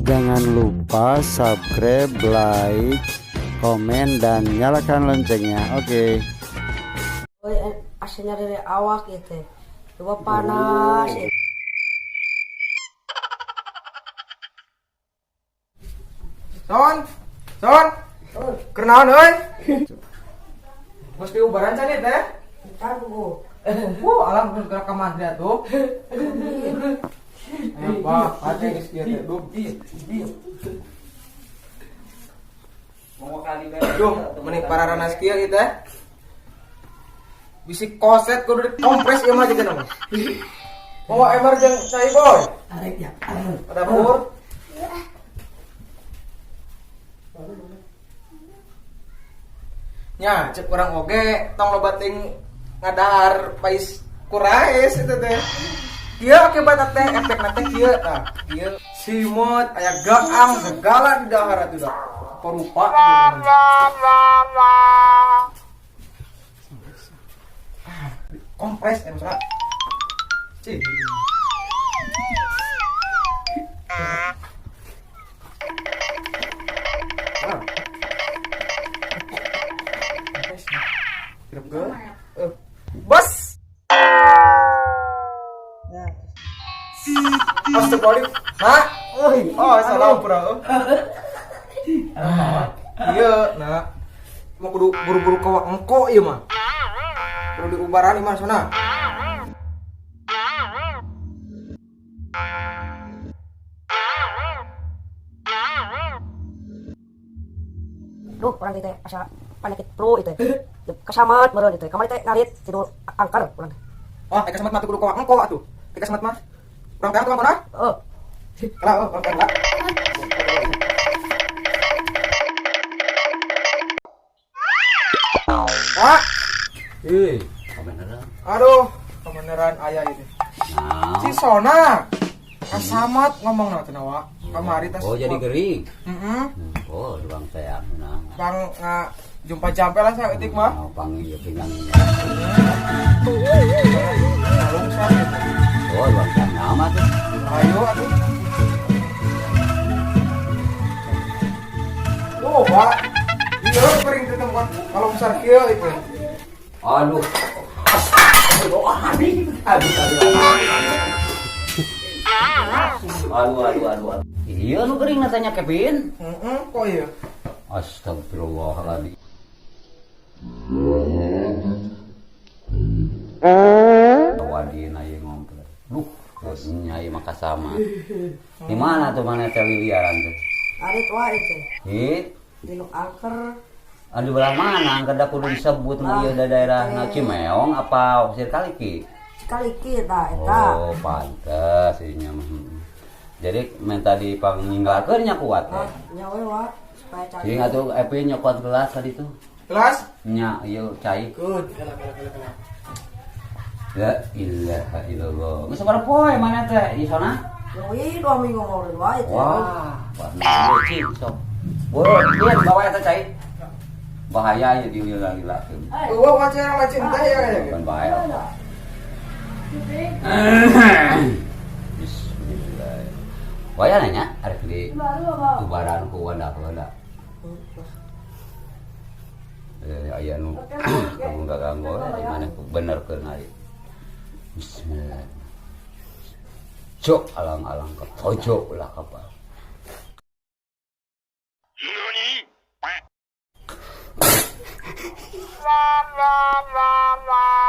Jangan lupa subscribe, like, komen, dan nyalakan loncengnya. Oke. Euy, asa nyeri awak ieu teh. Coba panas. Son, son, keur naon euy? Geus diubaran can ieu teh? Entar buku. Alam geus gerak ka mana atuh? Ayo, Pak, ate geus kieu teh, duh. Duh, mending pararanas kieu ieu teh. Bisi koset kudu dikompres ieu mah jeung mah. Bawa emar jeung cai boy. Arek ya. Ke dapur. Nya, cek urang oge tong loba ting ngadahar pais kuraes itu teh. Kieu akibat teh efekna teh kieu tah. Kieu simut aya gaang segala di dahar atuh dah. Perupa gitu. Ah, kompres emang salah. Cih. Ah. Kompres. Kira ke? Bos. Astagfirullahaladzim. Nak. Oh, salah bro. Iya, nak. Mau kudu buru-buru ke engko ieu mah. Kudu diubaran ieu mah sana. Duh, urang teh asa penyakit flu itu. Kasamat meureun itu. Kamari teh ngarit tidur angker urang teh. Oh, eka samat mah kudu ka engko atuh. Eka samat mah. Urang teh atuh mana? Heeh. Kalah, oh, urang teh lah. Pak. Ih, kebeneran. Aduh, kebeneran ayah ini. Nah. Si Sona kasamat ngomong na cenah wa. Kamari tas. Oh, jadi gering. Heeh. Oh, ruang saya nah. Bang nga jumpa jampe lah saya etik mah. Oh, panggil ya pinggang. Ngalungsar gitu. Oh, ruang saya nama tuh. Ayo atuh. Oh, Pak. Iya, kering teh tempat kalau besar kieu itu. Aduh. Aduh, aduh, aduh. Aduh, aduh, aduh, aduh. Iya, nu gering natanya Kevin. Heeh, kok iya? Astagfirullahaladzim. Wadina ieu ngompol. Duh, nya ieu mah kasama. Di mana tuh mana teh liliaran teh? Arit wae teh. Ih, Di nu angker. Anu belah mana angker da kudu disebut nu ieu da daerah na Cimeong apa Sirkaliki? Cikaliki tah eta. Oh, pantes ieu nya mah. Jadi minta dipanginggalakeun nya kuat teh. Ah, nya we wa supaya cai. Cing atuh Epi nyokot gelas tadi tuh. Gelas? Nya ieu cai. Good. Kala kala kala kala. La ilaha illallah. Geus sabaraha poe mana teh ieu sona? Leuwih 2 minggu ngobrol wae teh. Wah, warna cing sok. Boro, lihat bawa eta cai. Bahaya ya dilila-lilakeun. Eueuh wae orang lacin teh ya kayak Bukan bahaya. Bismillah. Waya nanya, arek di ubaran ku wanda ku wanda. Aya nu kamu enggak ganggu di mana ku bener keur ngari. Bismillah. Cok alang-alang ke pojok lah kapal.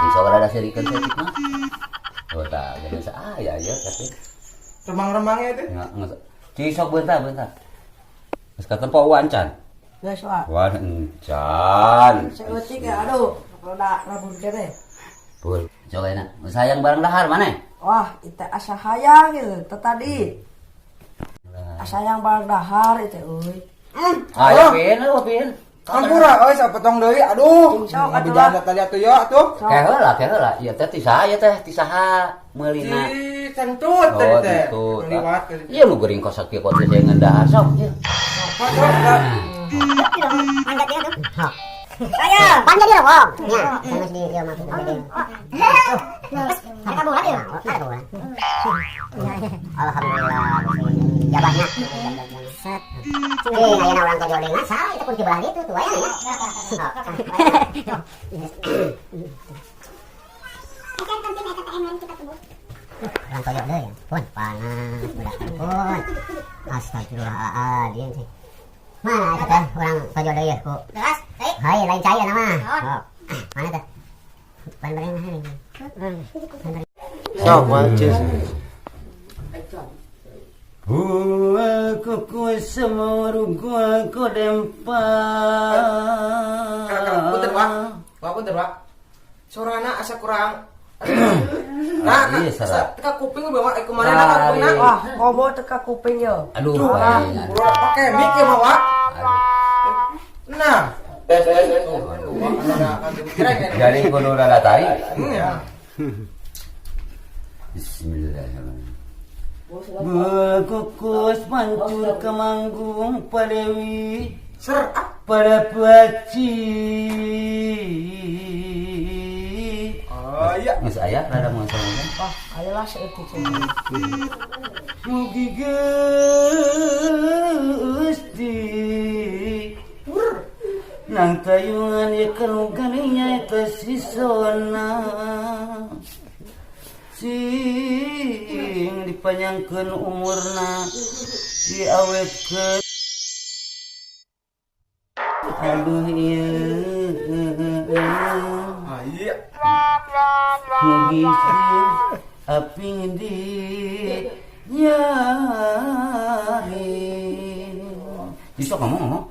Sing sabaraha sirikeun saeutik mah. Oh tah, geus aya ya tapi Remang-remangnya itu. Nggak. Ci sok bentar, bentar. Geus katempo wan can. Geus wa. Wan encan. Saeutik ya aduh, rada rabun keneh. Bul, coba enak. Sayang barang dahar mana? Wah, itu asa hayang gitu teh tadi. Asa hayang barang dahar itu euy. Ayo pin, ayo pin. Ampura euy sapotong deui. Aduh. Cing, sok atuh Ngabejana lah. tadi atuh ya atuh. Sok. Ke heula, ke heula. Ieu teh ti saha ieu teh? Ti saha meulina? Si kentut tadi Oh, teh. gitu. Liwat. Iya lu gering kos sakieu kok teh ngeun dahar sok ieu. Sok, sok, sok. Panjang dia wong. Ya, sama di ieu mah kita. Ada kabulan ya? Ada kabulan. Alhamdulillah. Jabahnya. Set. Cing ayeuna urang tojo deui salah itu kunci belah ditu tuh aya nya. Urang tojo deui. Pun panas budak pun. Astagfirullahaladzim sih. Mana eta teh urang tojo deui ku. Gelas, cai. Hai lain cai na mah. Naon? Oh. Mana teh? Ban-ban. Sok wacis. Buah kuku semoru gua kodempa. Kala punten, Pak. Pak punten, Pak. Sorana asa kurang. Nah, Iya, asa salah. teka kuping bawa kemarin ka kupingna. Wah, komo teka kuping ye. Aduh, palingan. Kurang pakai mic ya, Pak. Nah. Jadi kudu rada tarik. Ya. Bismillahirrahmanirrahim. Buah kukus mancur ke manggung padewi Ser ah. pada paci. Oh iya. Geus aya rada muncul. Wah, ayolah saeutik sih. Mugi Gusti nang tayungan ye kanu ganinya eta sisona sing dipanjangkeun umurna diawetkeun aduh ieu Ah iya. mugi sing aping di nyari. Bisa ngomong ngomong.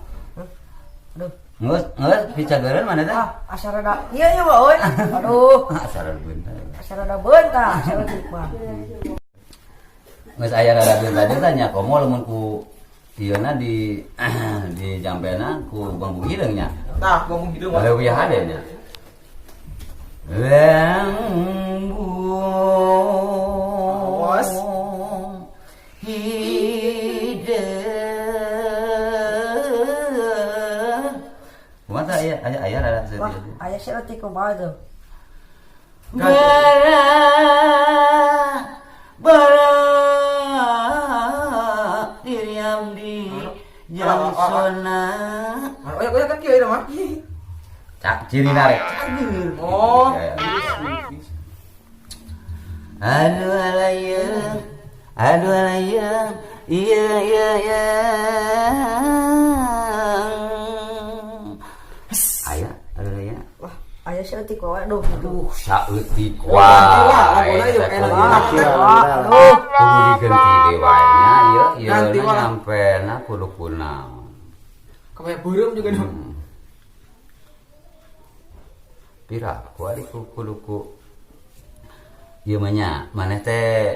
Aduh. Ngeus, ngeus picagereun mana teh? Ah, asa rada. Iya iya, Pak, euy. Aduh, Asa rada beunta. asa rada beunta, saeutik mah. Geus aya rada beunta nya komo lamun ku ieuna di di jampena ku bambu hideung nya. Nah, ngomong gitu, Pak. Leuwih hade nya. Bambu Awas. hideung. Kumaha tah aya aya aya rada Wah, saeutik. aya saeutik kumaha tuh. Bara bara diri abdi jang sona. Oh ya, kan kieu ieu mah. Cak ciri narek. Oh. Aduh alayeng, aduh alayeng, iya iya iya. Aya, aduh aya. Wah, aya saeutik wae aduh. Aduh, saeutik Wah, wae. laguna ieu enak. Wah, aduh. Kudu diganti deui wae nya ieu ieu Ganti wae. nyampena kudu kunaon. Kayak beureum juga dong. Pira ku ari ku kudu ku ieu mah nya maneh teh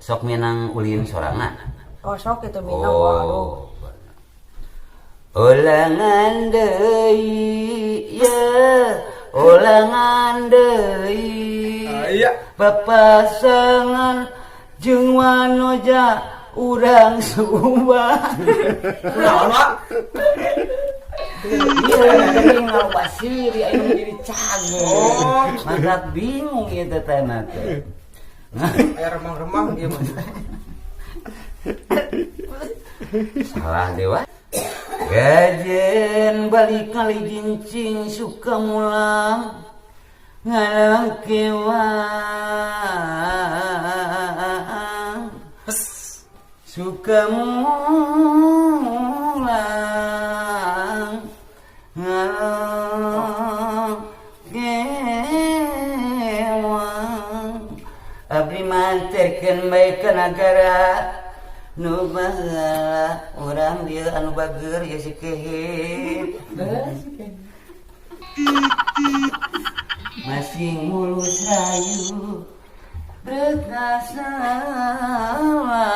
sok minang ulin sorangan. Oh, sok itu minang, wah, aduh. Ulangan deui ye, ulangan deui. Ah, iya. Papasangan jeung wanoja urang Sumba. Naon, Pak? Iya, jadi ngaloba siri aya nu jadi cager. Oh. Mantap bingung ieu teh teh na teh. Aya remang-remang ieu mah. Salah dewa. Gajen balik kali gincing suka mulang ngalang kewang suka mulang ngalang kewang abdi manterkeun bae ka nagara nu baheula urang dieu anu bager ya si kehe masing mulus rayu berat salama.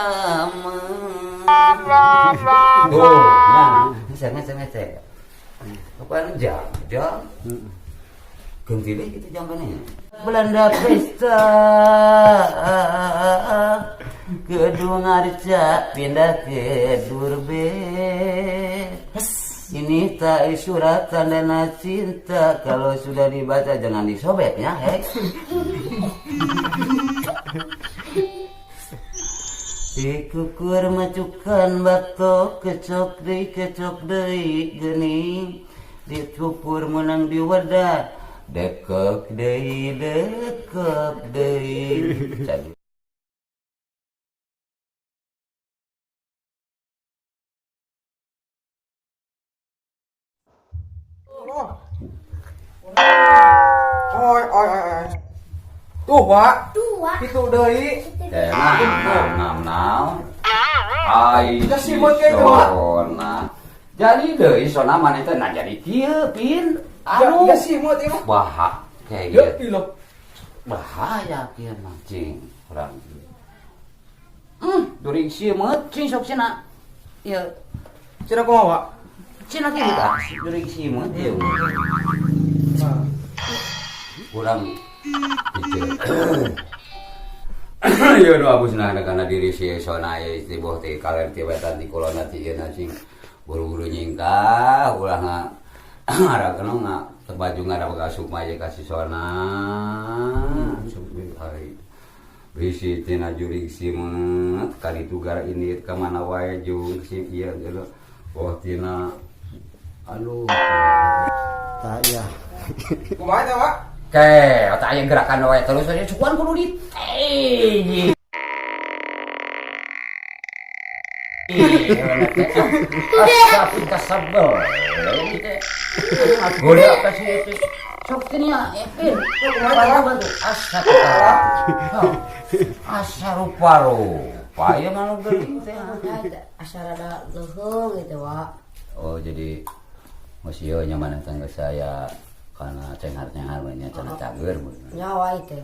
Tuh, nah, ngecek ngecek ngecek. Apaan jam jam? Ganti deh gitu jambannya. Belanda pesta Gedung Arca pindah ke Durbe. Ini tak surat tanda cinta. Kalau sudah dibaca jangan disobek ya, hei. Tikukur macukan batok kecok deui geuning dicukur menang di wadah dekek deui Oi oi oi. Tuh, Wak. Kitu deui. Naon. Ai. Jadi deui sona maneh teh nah jadi kieu pin. Anu. Ya simut ieu mah. Bahaya kayak gitu. Bahaya kieu mah cing urang. During simut cing sok cenah. Ieu. Cenah kumaha, Wak? Cenah kieu tah. During simut ieu. Kurang ieu nu abusna kana diri si sona ieu tiboh ti kaler ti wetan ti kulon ti ieu sing buru-buru nyingkah ulah ngarakeno nga tebaju ngaraboga sukma ieu ka si sona hari bisi tina jurig simeut kaditu gara ini ka mana wae jeung si ieu geus boh tina aduh tah ya kumaha teh Wak? Ke, otak aya gerakan wae terus aja cukuan kudu diteh. Asa kasabel. Goda kasih itu. Sok teh epin. Bantu asa asa rupa-rupa ieu mah nu geuning teh. Asa rada leuheung gitu, Wak. Oh, jadi masih ieu nyaman tangga saya karena cengar-cengar mah nya cenah cager nyawa itu.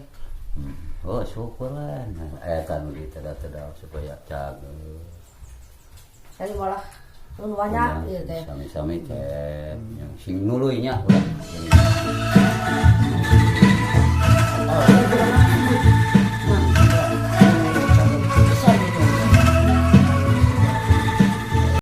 Oh, syukurlah. Eta nu diteda-teda supaya cager. Saya malah nu banyak ieu teh. Sami-sami teh. Sing nuluy nya urang.